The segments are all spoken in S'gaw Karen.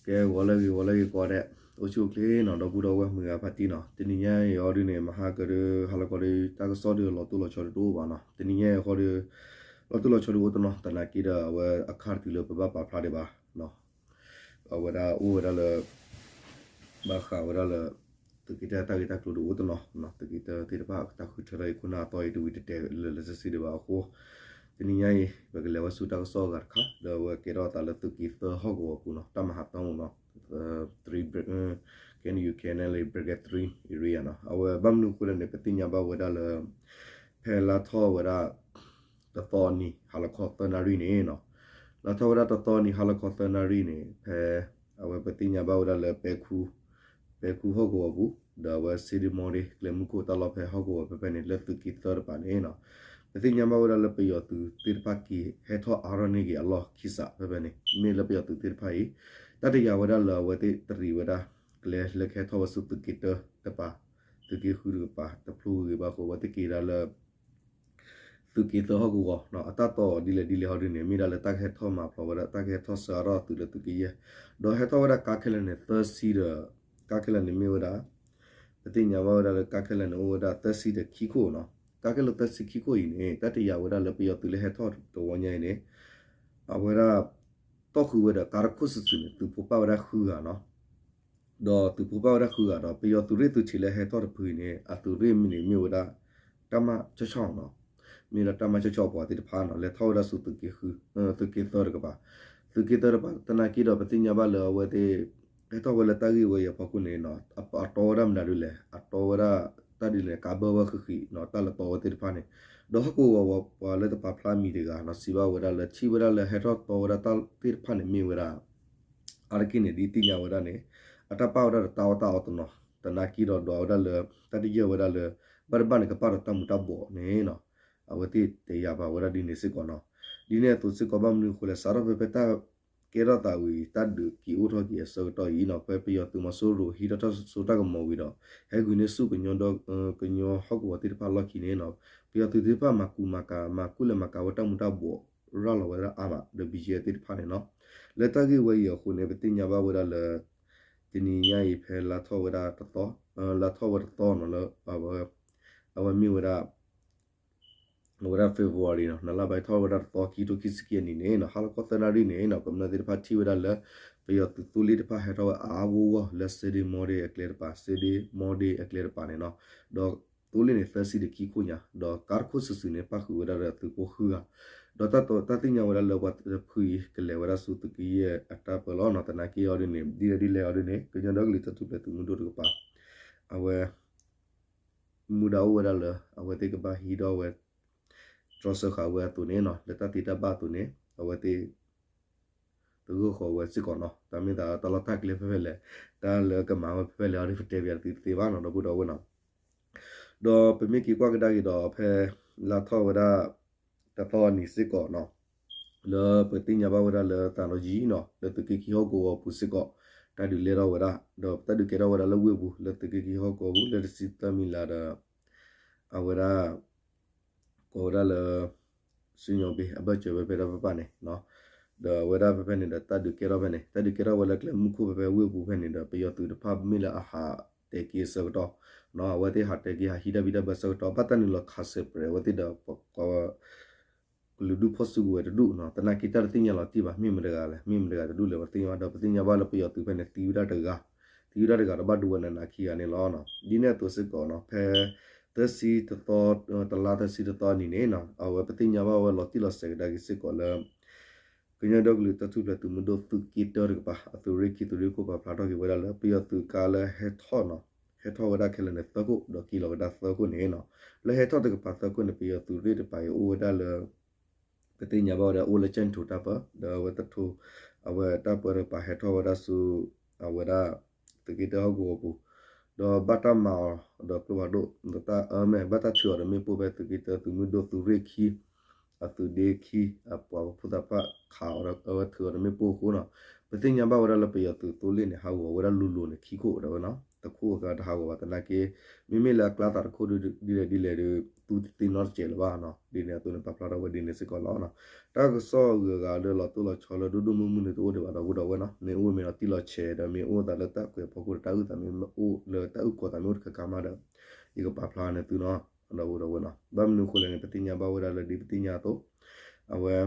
ကဲ ဂီၤလၢအဂ့ၤ ဂီၤလၢအဂ့ၤကိးဂၤဒဲး, အိၣ်ဆူၣ်အိၣ်ချ့နီၤ ဒီပုၢ်ဒီဝဲၢ်မုၢ်ဂၤဖါတံၢ်နီၤ, တနံၤညါအံၤအီၤဒုန့ၣ် မဟါကဒီး ဟါလီၤခီဒီး တၢ်ကစီၣ်ဒုးလီၤတိၢ်လီၤဆီဒုးတအိၣ်ဘၣ်နီၤ, တနံၤညါအံၤအဃီဒီး လီၤတိၢ်လီၤဆီဒုးအိၣ်တနီၤ, သနာ်က့ဒီးအဝဲအခါတတုၤလၢပဘၣ်ပာ်ဖျါဒံးဘၣ် အဝဲဒၣ်အိၣ်ဝဲဒၣ်လၢ ဘၣ်ဃးဝဲဒၣ်လၢ သုးက့တၢတၢ်ဂ့ၢ်တၢ်ကျိၤဒုးအိၣ်တနီၤ, သုးက့တၢသ့ၣ်တဖၣ်အတၢ်ဃုထၢထီၣ်အံၤ ခိၣ်နၢ်အသီအံၤတဝံၤတတဲာ်လၢာ်လၢာ်ဆ့ဆ့ဒံးဘၣ်အဃိ, တနံၤညါအံၤ ပကလဲၤဝဲဆူတၢ်ကစီၣ်အဂၤတခါ ဒီးအဝဲကဲထီၣ်အသးလၢသုးက့သၢဟီၣ်ကဝီၤပူၤနီၤ, တၢ်မၤဟးသီမူနီၤ, three, K N U K N L A Brigade three area နီၤ, အဝဲဘၣ်မနုၤအဃိလဲၣ်န့ၣ် ပသ့ၣ်ညါဘၣ်ဝဲဒၣ်လၢ ဖဲလါထီၣ်ဝဲဒၣ် တသီအနံၤ ဟါလီၤခီသၢနၣ်ရံၣ်န့ၣ်နီၤ, လါထီၣ်ဝဲဒၣ်တသီအနံၤ ဟါလီၤခီသၢနၣ်ရံၣ်န့ၣ် ဖဲ အဝဲပသ့ၣ်ညါဘၣ်ဝဲဒၣ်လၢပဲခူ ပဲခူဟီၣ်ကဝီၤပူၤ ဒီးအဝဲစ့ဒ့မီဒ့ ကျဲမုၢ်ခိၣ်တၢ်လီၢ်ဖဲဟီၣ်ကဝီၤဖဲဖဲန့ၣ် လၢသုးက့သၢတပၤန့ၣ်နီၤ, ပသ့ၣ်ညါဘၣ်ဝဲဒၣ်လၢပယီၤသုးသ့ၣ်တဖၣ်က့ၤဟဲထီၣ်အါထီၣ်န့ၢ်က့ၤအလီၢ်ခံစးဖဲဖဲန့ၣ် မ့ၢ်လၢပယီၤသုးသ့ၣ်တဖၣ်အံၤ တၢ်တယာ်ဝဲဒၣ်လၢအဝဲသ့ၣ်တရံးဝဲဒၣ် ကျဲလၢကဟဲထီၣ်ဝဲဆူသုးက့တၢတပၤ သုးက့ဃုတကပၤ တဖျိဂ့ၤဂ့ၤဘၣ်အဃိ အဝဲသ့ၣ်က့ၤဒၣ်လၢ သုးက့သၢဟီၣ်ကဝီၤ အတၢ်တီအီၤဒ်လဲၣ်ဒ်လဲၣ်ဟီဒုန့ၣ် မ့ၢ်ဒၣ်လၢတၢ်ကဟဲထီၣ်မၤဖျိးဝဲဒၣ် တၢ်ကဟဲထီၣ်ဆှၢအါထီၣ်သုးလၢသုးက့ယဲၢ်, ဒီးဟဲထီၣ်ဝဲဒၣ်ကါခဲလၢာ်န့ၣ် သၢဆံဒီး ကါခဲလၢာ်န့ၣ်မ့ၢ်ဝဲဒၣ် ပသ့ၣ်ညါဘၣ်ဝဲဒၣ်လၢကါခဲလၢာ်န့ၣ်အိၣ်ဝဲဒၣ်သၢဆံဒီးခံခိၣ်နီၤ, ကါခဲလၢာ်သၢဆံခံခိၣ်အံၤန့ၣ် တၢ်တယာ်ဝဲဒၣ်လၢပယီၤသုးလၢဟဲထီၣ်တဝီညါအံၤန့ၣ် အဝဲဒၣ် တီၢ်ဃုာ်ဝဲဒီးကါတခိၣ်စုာ်စုာ်န့ၣ် သုးဖိပာ်ဝဲဒၣ်ဃုဂၤနီၤ, ဒီးသုးဖိပာ်ဝဲဒၣ်ဃုဂၤဒီး ပယီၤသုးရ့ၣ်သုးထံးလၢဟဲထီၣ်တဖုအံၤန့ၣ် အသုးရ့ၣ်မ့ၢ်န့ၣ်မ့ၢ်ဝဲဒၣ် တၢ်မၤဆီၣ်ဆီၣ်နီၤ, မ့ၢ်ဒီးတၢ်မၤဆီၣ်ဆီၣ်အပှၤသ့ၣ်တဖၣ်နီၤ လဲၤထီၣ်ဝဲဒၣ်ဆူသုးက့ဃု သုးက့သၢတကပၤ, သုးက့သၢတကပၤ သနာ်က့ဒီးပသ့ၣ်ညါဘၣ်လၢအဝဲသ့ၣ် ဟဲထီၣ်ဝဲလၢတၢ်ဂ့ၢ်ဝဲအံၤအဖီခိၣ်န့ၣ်နီၤ အတီဝဲဒၣ်မနုၤဒ်လဲၣ် အတီဝဲဒၣ်တၢ်ဒ်လဲၣ် ကးဘၢဝဲဃံးဃံးနီၤ တၢ်လၢတီဝဲသ့ၣ်တဖၣ်န့ၣ်, ဒီးဟီၣ်ကဝီၤပှၤလၢတပာ်ဖျါမံၤတဂၤနီၤ စံးဘၣ်ဝဲဒၣ်လၢထံၣ်ဝဲဒၣ်လၢဟဲထီၣ်တီဝဲဒၣ်တၢ်သ့ၣ်တဖၣ်န့ၣ်မ့ၢ်ဝဲဒၣ် အါတက့ၢ်န့ၣ် ဒ်သ့ၣ်ညါဝဲဒၣ်န့ၣ် အတၢ်ပာ်ဝဲဒၣ်ဒီးတၢ်အီၣ်တၢ်အီတနီၤ သနာ်က့ဒီးဒွးဝဲဒၣ်လၢ တၢ်တယၢၢ်ဝဲဒၣ်လၢ ဘၣ်တဘၣ်န့ၣ် ကပာ်ဒီးတၢ်မူၤတၢ်ဘှီးန့ၣ်နီၤ, အဝဲသ့ၣ်တယာ်ဘၣ်ဝဲဒၣ်ဒ်န့ၣ်စ့ၢ်ကီးနီၤ, ဒ်န့ၣ်အသိးစ့ၢ်ကီး ဘၣ်မနုၤအဃိလဲၣ် စးထီၣ်ဖဲဖဲတၢ်ကဲထီၣ်သးဝံၤ တၢ်ဒုးက့ၤအိၣ်ထီၣ်က့ၤအဆၢကတီၢ်အံၤနီၤ ဖဲပယီၤသုးမီၤစိရိၤဟံးထီၣ်တၢ်စိတၢ်ကမီၤဝံၤဒီး ဟဲဂုာ်န့ၢ်ဆူၣ် ကညီဟီၣ်ကဝီၤသ့ၣ်တဖၣ်အလီၢ်ခံန့ၣ်နီၤ, ပယီၤသုးသ့ၣ်တဖၣ်မၤကူမၤကၤ မၤကူလဲၤမၤကၤဝဲတၢ်မူၤတၢ်ဘှီး ရၤလီၤဝဲဒၣ်အါမးဒီး ဘံယဲၢ်သ့ၣ်တဖၣ်န့ၣ်နီၤ, လၢတၢ်ဂ့ၢ်ဝဲအံၤအဃိန့ၣ် ပသ့ၣ်ညါဘၣ်ဝဲဒၣ်လၢ တနံၤညါအံၤဖဲလါထီၣ်ဝဲဒၣ်တသီ လါထီၣ်ဝဲတသီနီၤလၢ အဝဲမ့ၢ်ဝဲဒၣ် အဝဲဒၣ် February နီၤ နလါဘၣ်ထီၣ်ဝဲဒၣ်တသီ ခံထိခံဆံခံအနံၤန့ၣ်နီၤ ဟါလီၤခီသၢနၣ်ရံၣ်န့ၣ်နီၤ ကမျၢၢ်သ့ၣ်တဖၣ်ထံၣ်ဝဲဒၣ်လၢ ပယီၤသုးသိလ့ၣ်တဖၣ်ဟဲထီၣ်ဝဲအါအါဂီၢ်ဂီၢ်လၢစ့ဒ့မီဒ့အကျဲတပၤ စ့ဒ့မီဒ့အကျဲတပၤန့ၣ်နီၤ, ဒီးသိလ့ၣ်န့ၣ် သၢဆံဒီးခံခိၣ်ညါ ဒီးကါတခိၣ်စုာ်စုာ်န့ၣ် ပာ်ဃုာ်ဝဲဒၣ်ဒီးသုးဖိဃုဂၤ, ဒီးတၢ်သ့ၣ်ညါဝဲဒၣ်လၢပှၤတဖုအံၤ ကလဲၤဝဲဒၣ်ဆူသုးက့ယဲၢ်အတၢ်ပၢလီၤနီၤ သနာ်က့အီၤဒ်န့ၣ် ဒ်လဲၣ်ဒ်လဲၣ်အီၤဒ်န့ၣ် ကညီဒီကလုာ်တၢ်ထူၣ်ဖျဲးသုးမုၢ်ဒိၣ်တကပၤ အဝဲ မူဒါအိၣ်ဝဲဒၣ်လၢ အဝဲသ့ၣ်ကဘၣ်ဟံးထီၣ်ဝဲ တြီဆၢဃာ်ဝဲအသိးန့ၣ်နီၤ လၢတၢ်သ့တၢ်ဘၣ်အသိးန့ၣ် အဝဲသ့ၣ် တဂၢၢ်ဃီၤဝဲစ့ၢ်ကီးနီၤ တၢ်မ့ၢ်သးတၢ်လီၢ်တၢ်ကျဲဖဲဖဲလဲၣ် တၢ်လၢကမၤဝဲဖဲဖဲလဲၣ်အီၤဒ်ပတဲပၠးတသ့ဘၣ်နီၤ ဒီပုၢ်ဒီဝဲၢ်နီၤ, ဒီးပမ့ၢ်က့ၤကွၢ်ကဒါက့ၤဒီးဖဲ လါထီၣ်ဝဲဒၣ် တသီအနံၤစ့ၢ်ကီးနီၤ လၢပသ့ၣ်ညါဘၣ်ဝဲဒၣ်လၢသးနီယံၤနီၤ လၢသုးက့ခံဟီၣ်ကဝီၤပူၤစ့ၢ်ကီး တၢ်ဒုးလဲၢ်ထီၣ်ဝဲဒၣ် ဒီးတၢ်ဒုးကဲထီၣ်ဝဲဒၣ်လၢဝ့ၢ်ပူၤ လၢသုးက့ခံဟီၣ်ကဝီၤပူၤ လၢတဆံသၢမံၤလၢ်ဒီး အဝဲဒၣ် ကိးဝဲဒၣ်လၢ စံၣ်ညီၣ်ဘ့ၣ် အဘၢၣ်စၢၤဝဲဖဲဒၣ်ဖဲဖဲန့ၣ် ဒီးအဝဲဒၣ်ဖဲဖဲန့ၣ်ဒီး တၢ်ဒုးကဲထီၣ်ဖဲန့ၣ် တၢ်ဒုးကဲထီၣ်ဝဲလၢကျဲမုၢ်ခိၣ်ဖဲဖဲဝ့ၢ်ပူၤဖဲန့ၣ်ဒီး ပယီၤသုးတဖၣ်မ့ၢ်လၢအဟးတဲာ်က့ၤအဆၢကတီၢ် အဝဲသ့ၣ်ဟးတဲာ်က့ၤဟးဟံးတၢ်ဘံၣ်တၢ်ဘၢဆၢကတီၢ် ဘၣ်တၢ်နုာ်လီၤခးစဲးပြဲးအဝဲသ့ၣ်ဒီး ပကလုာ်ဒူၣ်ဖီၣ်စုကဝဲၤတဒူၣ်နီၤ သနာ်က့တၢ်တသ့ၣ်ညါလီၤတံၢ်ဘၣ် မ့ၢ်မတၤတဂၤလဲၣ် မ့ၢ်မတၤတဂၤတဒူၣ်လဲၣ် ပတသ့ၣ်ညါဘၣ် ဒီးပယီၤသုးဖဲန့ၣ် သံဝဲဒၣ်တဂၤ သံဝဲဒၣ်တဂၤဒီးဘၣ်ဒိဝဲနးနးခံဂၤန့ၣ်လီၤ. ဒ်န့ၣ်အသိးစ့ၢ်ကီးနီၤ ဖဲ သၢဆံတသီ တလါသၢဆံတသီအနံၤန့ၣ်နီၤ အဝဲပသ့ၣ်ညါဘၣ်ဝဲလီၤတံၢ်လီၤဆဲးကဒါက့ၤစ့ၢ်ကီးလၢ ကညီဒီကလုာ်တၢ်ထူၣ်ဖျဲးသုးမုၢ်ဒိၣ်သုးက့တၢတကပၤ အသုးရ့ၣ်ခံသုးရ့ၣ်ခိၣ်ပာ်ဖျါထီၣ်က့ၤဝဲဒၣ်လၢ ပယီၤသုးကါလၢဟဲထီၣ်နီၤ ဟဲထီၣ်ဝဲဒၣ်ခဲလၢာ်န့ၣ်သၢခိၣ် ဒီးက့ၤလီၤဝဲဒၣ်သၢခိၣ်န့ၣ်နီၤ လၢဟဲထီၣ်တကပၤသၢခိၣ်န့ၣ် ပယီၤသုးရ့ၣ်တကပၤအံၤအိၣ်ဝဲဒၣ်လၢ ပသ့ၣ်ညါဘၣ်ဝဲဒၣ်အိၣ်လၢကၠဲၣ်ထူးတၢ်ပၢ ဒီးအဝဲတထိ အဝဲတၢ်ပၢတကပၤဟဲထီၣ်ဝဲဒၣ်ဆူ အဝဲဒၣ် သုးက့တၢဟီၣ်ကဝီၤပူၤ ဒီးဘၣ်တၢ်မၤအီၤဒီးကျိဖးဒိၣ် ဒီးတၢ်အၢမဲာ် ဘၣ်တၢ်ထုးအီၤဒီးမ့ၣ်ပိၢ်ဖဲသုးက့တၢသုးမုၢ်ဒိၣ်သုးရ့ၣ်ခံ အသုးဒ့ခံ အပှၤဖိသၣ်ခွါခးအီၤဒီးအဝဲထုးအီၤဒီးမ့ၣ်ပိၢ်အဃိနီၤ ပသ့ၣ်ညါဘၣ်ဝဲဒၣ်လၢပယီၤသုးသိလ့ၣ်န့ၣ် ဟးဂီၤဝဲဒၣ်လိၤလိၤန့ၣ်ခံခိၣ်ဒၣ်ဝဲနီၤ တခိၣ်အဂၤတဟးဂီၤဘၣ်သနာ်က့ မ့မ့ၢ်လၢအကျါသးတခိၣ်ဒ်လဲၣ်ဒ်လဲၣ်ဒီး သူတသ့နီတစဲးလၢၤဘၣ်နီၤ. ဒ်န့ၣ်အသိးန့ၣ် ပာ်ဖျါထီၣ်ဝဲဒ်န့ၣ်စ့ၢ်ကီးလီၤနီၤ. တၢ်ကစီၣ်အဂုၤအဂၤလၢလီၤတိၢ်လီၤဆီလၢဒိၣ်ဒိၣ်မုၢ်မုၢ်န့ၣ် တအိၣ်ဒံးဘၣ်ဒီပုၢ်ဒီဝဲၢ်နီၤ. မ့ၢ်အိၣ်မ့ၢ်ဒီးတံၢ်လီၤဆဲးဒီး မ့ၢ်အိၣ်သးလၢတၢ်ကွဲးဖီခိၣ်ဒီးတၢ်အုၣ်သးမ့ၢ်အိၣ်လၢတၢ်အုၣ်ကီၤသးမ့ၢ်အိၣ်တခါခါမးဒီး ယကပာ်ဖျါန့ၢ်သုနီၤ ဒီပုၢ်ဒီဝဲၢ်နီၤ. ဘၣ်မနုၤအဃိလဲၣ်န့ၣ် ပသ့ၣ်ညါဘၣ်ဝဲဒၣ်လၢဒ်ပသ့ၣ်ညါအသိး အဝဲ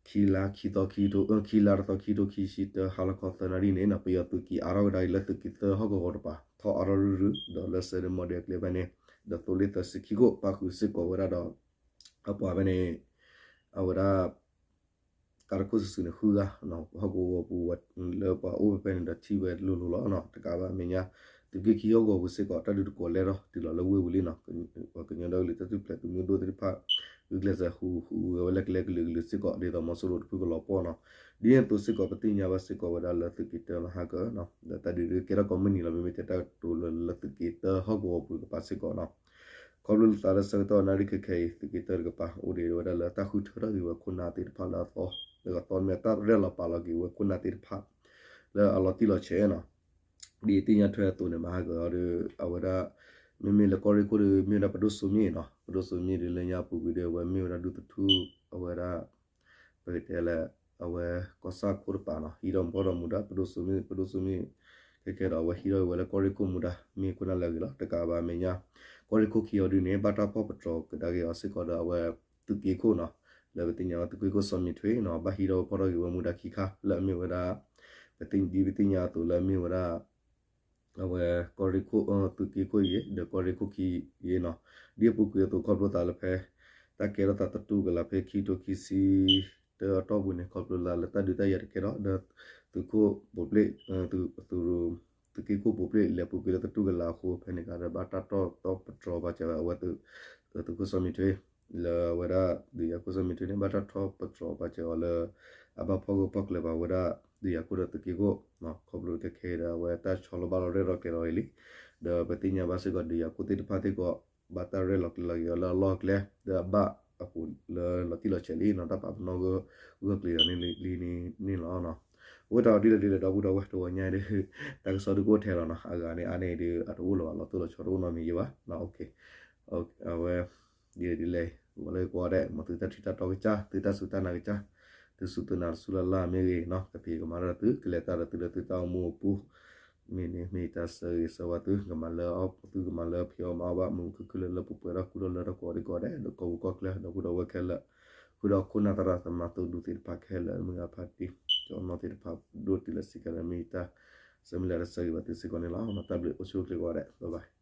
ခံလါ ခံသီ ခံထိ ခံလါတသီ ခံထိ ခံဆံတၢ ဟါလီၤခီသၢနၣ်ရံၣ်န့ၣ်နီၤ ပယီၤသုးက့ၤအါထီၣ်ကဒါက့ၤလၢသုးက့သၢဟီၣ်ကဝီၤတပၤ ထီၣ်အါထီၣ်ရုၢ်ရုၢ် ဒီးလၢစဲးဒၣ်မီၣ်ဒဲးအကျဲဖဲန့ၣ် ဒီးသိလ့ၣ်သၢဆံခံခိၣ် ပၣ်ဃုာ်စ့ၢ်ကီးဝဲဒၣ်ဒီး အပှၤဖဲန့ၣ် အဝဲဒၣ် ကါတခိၣ်စုာ်စုာ်န့ၣ် ဃုဂၤ ဟီၣ်ကဝီၤပူၤဝဲလၢပှၤအိၣ်ဖဲဖဲန့ၣ်ဒီးထံၣ်ဝဲလိၤလိၤလီၤနီၤ. တကးဘၣ်အမဲာ်ညါ သုးက့ခံဟီၣ်ကဝီၤပူၤစ့ၢ်ကီး တၢ်ဒုးတကိးလဲၢ်ထီၣ်တုၤလီၤလၢဝ့ၢ်ပူၤလံနီၤ. ပှၤကညီဒီကလုာ်တၢ်ထူၣ်ဖျဲးသုးမုၢ်ဒိၣ်သ့ၣ်တဖၣ် ဂုာ်ကျဲးစၢးဟူးဟူးဝဲလၢကလဲကလုာ်ကလုာ်စ့ၢ်ကီး ဒ်သိးမီၤစိရိၤတဖုကလီၤပှီၢ်နီၤ. ဒ်န့ၣ်အသိးစ့ၢ်ကီး ပသ့ၣ်ညါဘၣ်စ့ၢ်ကီးဝဲဒၣ်လၢသုးက့တၢလီၤဟါကၢနီၤ ဒီးတၢ်ဒုးဒုးကဲထီၣ်ကိးမုၢ်နံၤလီၤ မ့မ့ၢ်တဲတၢ်ကတိၤလၢလၢသုးက့တၢဟီၣ်ကဝီၤပူၤတကပၤစ့ၢ်ကီးနီၤ. ခီဖျိလၢသးလၢဆၢကတီၢ်နၣ်ရံၣ်ခဲခဲအံၤ သုးက့တၢတကပၤ အိၣ်ဒံးဝဲဒၣ်လၢတၢ်ဃုထၢထီၣ်က့ၤဝဲခိၣ်နၢ်သ့ၣ်တဖၣ်လၢအသီ လၢအသီမ့ၢ်တၢ်ရဲၣ်လီၤပာ်လီၤက့ၤဝဲခိၣ်နၢ်သ့ၣ်တဖၣ် လၢအလီၤတံၢ်လီၤဆဲးနီၤ. ဒ်သ့ၣ်ညါထွဲအသိးန့ၣ် မၤဟါကၢၤအီၤဒီး အဝဲဒၣ် မ့မ့ၢ်လၢကီၢ်ရ့ၣ်ခိၣ်ဒီး မ့ၢ်ဝဲဒၣ်ပဒိၣ်စိမ့ၣ်နီၤ. ပဒိၣ်စိမ့ၣ်ဒီးလၢညါပူၤကွံာ်ဒီး အဝဲမ့ၢ်ဝဲဒၣ်ဒူသထူ အဝဲဒၣ် ပကတဲလၢ အဝဲကီၢ်ဆၣ်ခိၣ်တပၤနီၤ ဟံးထီၣ်ဖီၣ်ထီၣ်မူဒါ ပဒိၣ်စိမ့ၣ် ပဒိၣ်စိမ့ၣ် ခဲခဲဒီး အဝဲဟံးထီၣ်ဝဲလၢကီၢ်ရ့ၣ်ခိၣ်မူဒါ မ့ၢ်ခိၣ်နၢ်လၢအဂ့ၤလီၤ. တကးဘၣ်အမဲာ်ညါ ကီၢ်ရ့ၣ်ခိၣ်ခံအီၤဒုန့ၣ် ဘၣ်တၢ်ဖီၣ်ပတြီၤကဒါက့ၤအီၤစ့ၢ်ကီးဒီးအဝဲ သုးက့ခိၣ်နီၤ လၢပသ့ၣ်ညါဝဲသုးက့ခိၣ်စီၤမံၤထွဲနီၤ ဘၣ်ဟံးထီၣ်ဖီၣ်ထီၣ်က့ၤဝဲမူဒါခံခါ လၢအမ့ၢ်ဝဲဒၣ် ပသ့ၣ်ဒ်ပသ့ၣ်ညါအသိးလၢအမ့ၢ်ဝဲဒၣ် အဝဲကီၢ်ရ့ၣ်ခိၣ် သုးက့ခိၣ်အံၤ ဒီးကီၢ်ရ့ၣ်ခိၣ်ခံအံၤနီၤ. ဒ်အပူၤကွံာ်အသိးခီဖျိသးလၢဖဲ တၢ်ကဲထီၣ်သးသတူၢ်ကလာ်ဖဲခံထိခံဆံတၢအတီၢ်ပူၤန့ၣ် ခီဖျိလၢလၢတၢ်ဒုးတၢ်ယၤတကဲထီၣ် ဒီးသုးခိၣ်ဘိးပျ့ၣ် သုး သုးက့ခိၣ်ဘိးပျ့ၣ် လဲၤပူၤကွံာ်လၢသတူၢ်ကလာ်အဃိ ဖဲန့ၣ်ကဒီးဘၣ်တၢ်ထီၣ်ပတြီၤပာ်စၢၤဝဲအဝဲ သုးခိၣ်စီၤမံၤထွဲ လၢအဝဲဒၣ် ဒုးယၤခိၣ်စီၤမံၤထွဲန့ၣ် ဘၣ်တၢ်ထီၣ်ပတြီၤပာ်စၢၤအီၤလၢ အဘၣ်ဖီၣ်ဂၢၢ်ဖီၣ်ကျၢၤဘၣ်ဝဲဒၣ် ဒုးယၤခိၣ်ဒီးသုးက့ခိၣ် ခီဖျိခဲခဲဒီး အဝဲတၢ်ဆီလီၤဘၣ်လီၤရဲၣ်လီၤကျဲၤလီၤအံၤလံ. ဒီးပသ့ၣ်ညါဘၣ်စ့ၢ်ကီး ဒုးယၤခိၣ်သ့ၣ်တဖၣ်စ့ၢ်ကီး ဘၣ်တၢ်ရဲၣ်လီၤကျဲၤလီၤက့ၤအီၤလၢအလီၢ်အကျဲ ဒီးအဘၣ်အပူၤလၢလီၤတံၢ်လီၤဆဲးလံနီၤ တၢ်ပာ်ပနီၣ်ဂၢၢ်ကျၢၤအီၤန့ၣ်လံန့ၣ်လီၤ. အဝဲတၢ်အီၤဒ်လဲၣ်ဒ်လဲၣ် ဒီပုၢ်ဒီဝဲၢ်တဂီၤညါဒီး တၢ်ကစီၣ်ဒုးကအိၣ်ထဲလီၤနီၤ အဂၤန့ၣ်အါန့ၣ်ဒီး အတအိၣ်လၢၤဘၣ် လီၤတိၢ်လီၤဆီတအိၣ်နီတမံၤယံၤဘၣ် အဝဲ ဒ်လဲၣ်ဒ်လဲၣ် ဂီၤလၢကိးဂၤဒဲး မ်သုတၢ်ထံၣ်တၢ်တီကစၢ် သုတၢ်စူၢ်တၢ်နာ်ကစၢ် သုစူၢ်သုနာ်တစူၢ်လၢ်လၢ်မ့ၢ်ဂ့ၤနီၤ ကဖံးကမၤတၢ်သု ကလဲၤတၢ်ဒီးသုလၢသုတၢ်အိၣ်မူအပူၤ မ့ၢ်န့ၣ်မ့ၢ်တၢ်ဆၢဂ့ၤဆၢဝါသု ကမၤလၢအီၣ်သုကမၤလၢဖံးအီၣ်မၤအီၣ်ဘၣ် မုာ်ခုၣ်ခုၣ်လၢလၢပှဲၤပှဲၤဒီးကူဒီးလၢတၢ်ကိးဒံကိးဒဲး ဒီးကီၢ်ပူၤကီၢ်ချၢ ဒီပုၢ်ဒီဝဲၢ်ခဲလၢာ် ဃုာ်ဒီးခိၣ်နၢ်သရၣ်သမါသုဒူသ့ၣ်တဖၣ်ခဲလၢာ် မုၢ်ဂၤဖးတံၢ် ကၠီနီၣ်သ့ၣ်တဖၣ်ဒိၣ်တုၤလၢစံးကဲလၢမ့ၢ်တၢ် ဆၢမုၢ်လၢ်တၢ်ဆၢဂ့ၤဘၣ်သုစ့ၢ်ကီးန့ၣ်လီၤ. တၢ်ဘျုးအိၣ်ဆူၣ်အိၣ်ချ့ကိးဂၤဒဲး bye bye.